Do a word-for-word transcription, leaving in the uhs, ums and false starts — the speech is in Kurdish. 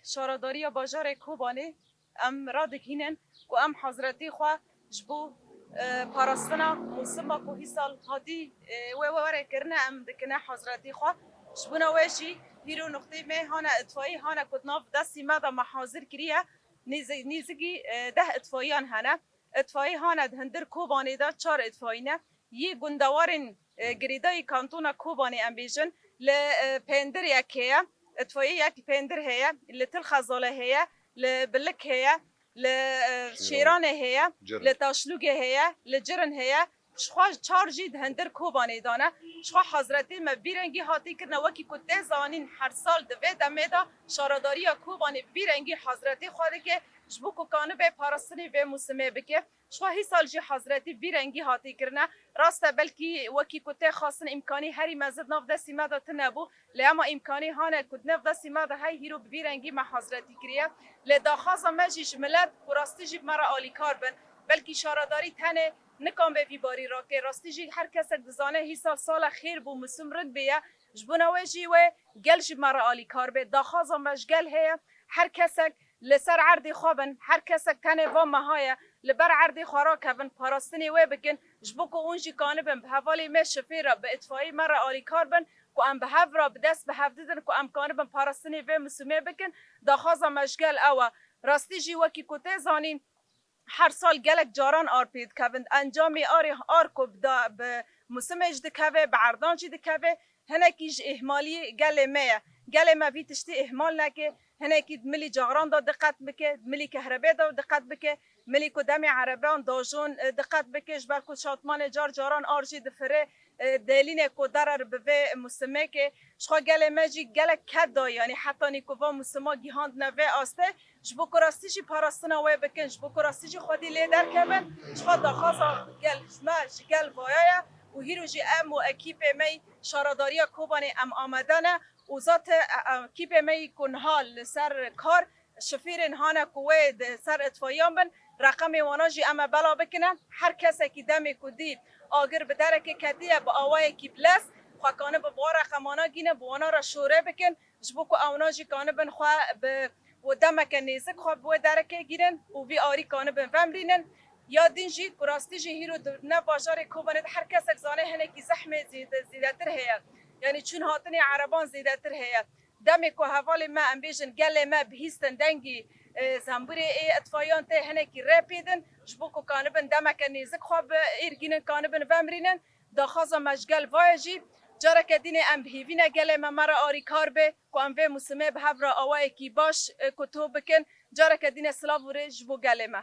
Şaredariya bajarê Kobanê em radigihînin ku em hazretî xwe ji bo, e, parastina mûsima ku hîsal hatî, e, wê were kirine em dikine hazretî xwe. Ji bona wê jî hîro nuqtê me hane itfayî hane ku di nav destî me de me hazir kiriye. Nêzi-, nêzikî, e, deh itfayiyan hene. Îtfayî hane di hundir Kobanê de çar îtfayî ne. Yê gundewarên, e, girêdayî kantona Kobanê em bêjin li, e, Pendir yek heye. Îtfayî yek li Pendir heye, li Til Xezale heye, li Bilik heye, li, e, Şêranê heye, li Taşlûgê heye, li Cirin heye. Jixwe çar jî di hundir Kobanê de ne. Jixwe hazretê me bi vî rengî hatî kirine, wekî ku tê zanîn her sal di vê demê de şaredariya Kobanê bi vî rengî hazretê xwe dike, ji bo ku kanibe parastinê vê mûsimê bike. Jixwe hîsal jî hazretî bi vî rengî hatî kirine. Rast e, belkî wekî ku tê xwestin îmkanî herî mezin di nav destî me de tune bû. Lê ema îmkanî hane ku di nav destî me de hey hîro bi vî rengî me hazretî kiriye. Lê daxwaza me jî ji milet ku rastî jî bi me re alîkar bin. Belkî şaredarî tenê nikan be vî barî rake. Rastî jî her kesek dizane hîsal sala xêr bû, misim rind bêye. Ji bona wê jî wê gel jî bi me re alîkar be. Daxwaza me ji gel heye. Her kesek li ser erdê xwe bin. Her kesek tenê va meha ye. Li ber erdê xwe rakevin, parastinê wê bikin. Ji bo ku hûn jî kanibin bi hevalê me şifê re, bi îtfayî me re alîkar bin. Ku em bi hev re bi dest bi hev didin, ku em kanibin parastinê vê mûsimê bikin, daxwaza me ji gel ew e. Rastî jî wekî ku tê zanîn, her sal gelek caran ar pê dikevin. Encamê arê ar ku bi da-, bi mûsimê jî dikeve, bi erdan jî dikeve, hinekî ji îhmalî gelê me ye. Gelê me vî tiştî îhmal neke, hinekî di milî caran de diqet bike, di milî kehrebê de diqet bike, milî ku demê ereban dajon, e, diqet bike, ji ber ku şatmanê car caran ar jî difire, e, delîne ku darar bi vê mûsimekê. Jixwe gelê me jî gelek ked da, yanî hetanî ku va mûsima gihand neve aste, ji bo ku rastî jî parastina wê bikin, ji bo ku rastî jî xwedî lê derkevin, jixwe daxwaza gel ji me, ji gel vaya ye û hîro jî em û ekîpê me yî şaredariya Kobanê em amade ne û zate, e, e, ekîpê me yî ku niha li ser kar şifîrên hane ku wê di ser îtfaiyan bin, reqemê wana jî em ê bela bikine. Her kesekî demê ku dî agir bi derekê ketiye, bi awayekî bilez, xwe kanibe bi wan reqemana gîne, bi wana re şore bikin, ji bo ku ewna jî kanibin xwe bi û demeke nêzik xwe bi wê derekê gînin û vî arî kanibin vemrînin. Ya din jî ku rastî jî hîro di nav bajarê Kobanê de her kesek zane hinekî zehmê zêde-, zêdetir heye. Yanî çûn hatinê ereban zêdetir heye. Demê ku hevalê me, em bêjin gelê me bihîstin dengî, e, zembûrê ê îtfaiyan tê hinekî rê pê din, ji bo ku kanibin demeke nêzik xwe bi êr gînin, kanibin vemrînin. Daxwaza me ji gel vaye jî, careke dînê em bi hêvî ne gelê me me re arîkar be, ku em vê mûsimê bi hev re awayekî baş, e, koto bikin. Careke dînê silav û rê ji bo gelê me.